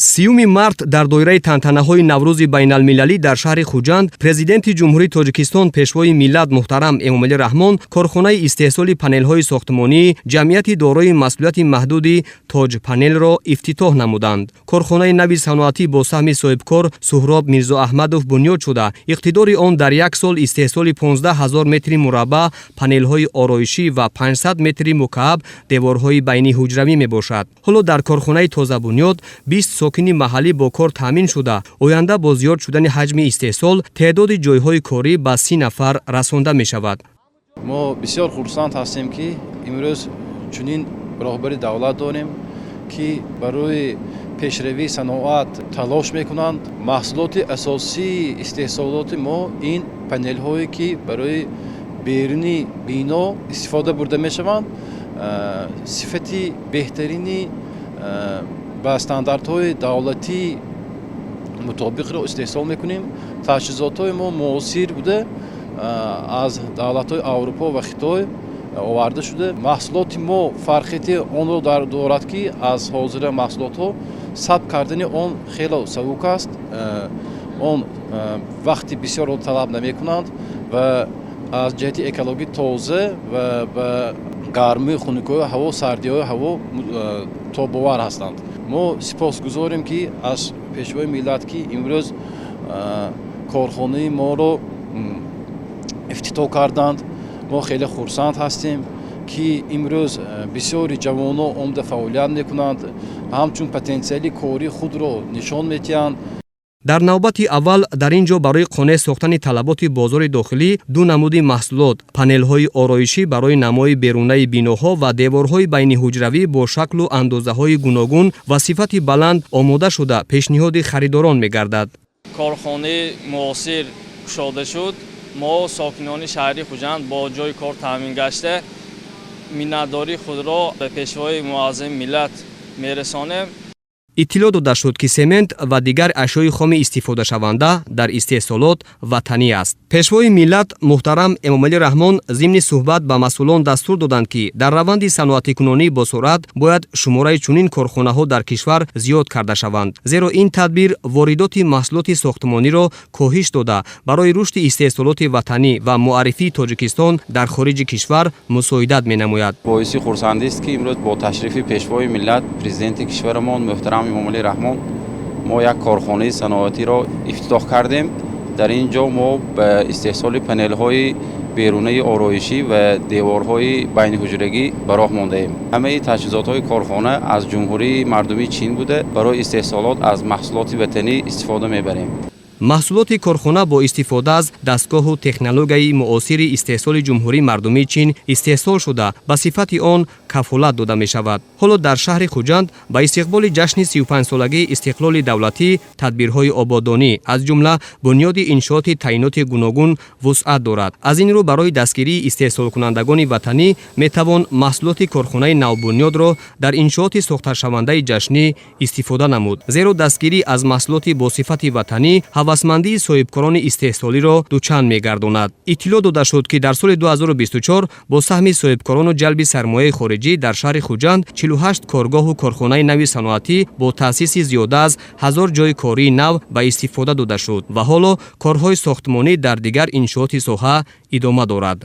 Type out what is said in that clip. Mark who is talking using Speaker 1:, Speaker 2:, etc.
Speaker 1: 30 март дар доираи тантанаҳои Наврӯзи байналмилалӣ дар шаҳри Хуҷанд Президенти Ҷумҳурии Тоҷикистон, Пешвои миллат муҳтарам Эмомалӣ Раҳмон корхонаи истеҳсоли панелҳои сохтмонии ҷамъияти дорои масъулияти маҳдуди Тоҷпанелро ифтитоҳ намуданд. Корхонаи нави саноатӣ бо саҳми соҳибкор Суҳроб Мирзоаҳмадов бунёд шуда, иқтидори он дар як сол истеҳсоли 15 ҳазор метри мураббаъ панелҳои ороишӣ ва 500 метри мукааб деворҳои байниҳуҷравӣ мебошад. Ҳоло дар корхонаи тозабунёд 20 сокини маҳаллӣ бо кор таъмин шуда, оянда бо зиёд шудани ҳаҷми истеҳсол теъдоди ҷойҳои корӣ ба 30 нафар расонда мешавад.
Speaker 2: Мо бисёр хурсанд ҳастем, ки имрӯз чунин роҳбари давлат дорем, ки барои пешравии саноат талош мекунанд. Маҳсулоти асосии истеҳсолоти мо ин панелҳое, ки барои беруни бино истифода бурда мешаванд, сифати беҳтарини ба стандартҳои давлатӣ мутобиқро истеҳсол мекунем. Таҷҳизотҳои мо муосир буда, аз давлатҳои Аврупо ва Хитой оварда шуда. Маҳсулоти мо фарқияти онро дорад, ки аз ҳозира маҳсулотҳо сабт кардани он хело сабук аст, он вақти бисёрро талаб намекунанд ва аз ҷиҳати экологӣ тоза ва ба гармию хунукиҳои ҳаво, сардиҳои ҳаво тобовар ҳастанд. Мо сипосгузорем, ки аз Пешвои миллат, ки имрӯз корхонаи моро ифтитоҳ карданд. Мо хеле хурсанд ҳастем, ки имрӯз бисёри ҷавонон омада фаъолият мекунанд, ҳамчун потенсиали кории худро нишон медиҳанд.
Speaker 1: Дар навбати аввал дар ин ҷо барои қонеъ сохтани талаботи бозори дохилӣ ду намуди маҳсулот: панелҳои ороишӣ барои намои берунаи биноҳо ва деворҳои байниҳуҷравӣ бо шаклу андозаҳои гуногун ва сифати баланд омода шуда, пешниҳоди харидорон мегардад.
Speaker 3: Корхонаи муосир кушода шуд. Мо, сокинони шаҳри Хуҷанд, бо ҷойи кор таъмин гашта, миннатдории худро ба Пешвои муаззами миллат мерасонем.
Speaker 1: Иттилоъ дода шуд, ки семент ва дигар ашёи хоми истифодашаванда дар истеҳсолот ватанӣ аст. Пешвои миллат муҳтарам Эмомалӣ Раҳмон зимни суҳбат ба масъулон дастур доданд, ки дар раванди саноатикунонӣ босуръат бояд шумораи чунин корхонаҳо дар кишвар зиёд карда шаванд, зеро ин тадбир воридоти маҳсулоти сохтмониро коҳиш дода, барои рушди истеҳсолоти ватанӣ ва муаррифии Тоҷикистон дар хориҷи кишвар мусоидат менамояд.
Speaker 4: Боиси хурсандист, ки имрӯз бо ташрифи Пешвои миллат, Президенти кишварамон муҳтарам Эмомалӣ Раҳмон мо як корхонаи саноатиро ифтитоҳ кардем. Дар ин ҷо мо ба истеҳсоли панелҳои берунаи ороишӣ ва деворҳои байниҳуҷрагӣ ба роҳ мондаем. Ҳамаи таҷҳизотҳои корхона аз Ҷумҳурии Мардумии Чин буда, барои истеҳсолот аз маҳсулоти ватанӣ истифода мебарем.
Speaker 1: Маҳсулоти корхона бо истифода аз дастгоҳу технологияи муосири истеҳсоли Ҷумҳурии Мардумии Чин истеҳсол шуда, ба сифати он кафолат дода мешавад. Ҳоло дар шаҳри Хуҷанд ба истиқболи ҷашни 35-солагии истиқлоли давлатӣ тадбирҳои ободонӣ, аз ҷумла бунёди иншооти таъиноти гуногун вусъат дорад. Аз ин рӯ барои дастгирии истеҳсолкунандагони ватанӣ метавон маҳсулоти корхонаи навбунёдро дар иншооти сохташавандаи ҷашнӣ истифода намуд, зеро дастгирӣ аз маҳсулоти бо сифати ватанӣ ҳавасмандии соҳибкорони истеҳсолиро дучанд мегардонад. Иттилоъ дода шуд, ки дар соли 2024 бо саҳми соҳибкорону ҷалби сармояи хориҷӣ дар шаҳри Хуҷанд 48 коргоҳу корхонаи нави саноатӣ бо таъсиси зиёда аз 1000 ҷойи кории нав ба истифода дода шуд ва ҳоло корҳои сохтмонӣ дар дигар иншооти соҳа идома дорад.